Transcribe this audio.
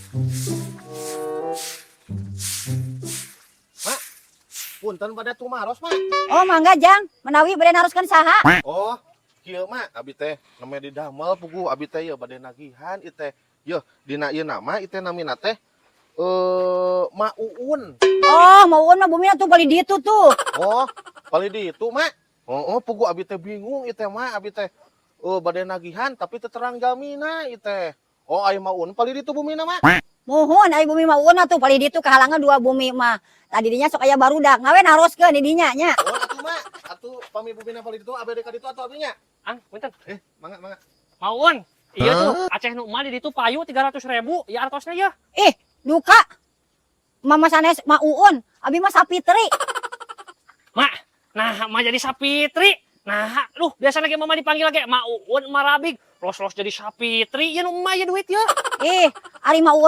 Mak, punten bade tumaros, Mak. Oh, mangga, Jang. Menawi bade naroskeun saha? Oh, kieu, Mak, abi teh namanya didamel puguh abi teh ya bade nagihan ieu teh. Yeuh, dina ieu nama ieu teh namina teh Mak Uun. Oh, Ma Uun mah bumina tuh palih ditu tuh. Oh, palih ditu, Mak. Oh, puguh abi teh bingung ieu teh, Mak, abi teh bade nagihan tapi teu terang jamina ieu teh. Oh, aya Ma Uun palih ditu bumina, Mak. Muhun, ari bumi Ma Uun tuh palih ditu kahalangan dua bumi mah. Tadi dinya sok aya barudak, ngawe naroskeun di dinya nya. Oh, atuh, Mak. Atuh pami bumina palih ditu abi ka ditu atuh abi nya. Ang, punten. Eh, mangga, mangga. Ma Uun. Iya tuh, Aceh nu emak di ditu payu 300 ribu, ya artosna ya. Ih, duka. Mama sanes Ma Uun, abi mah Sapitri. Mak, nah mak jadi Sapitri. Nah, luh biasa lagi mama dipanggil lagi Ma Uun, Ma Rabig. Los-los jadi Sapitri, ya nu emak ya duit ya. Ih, ari Ma Uun.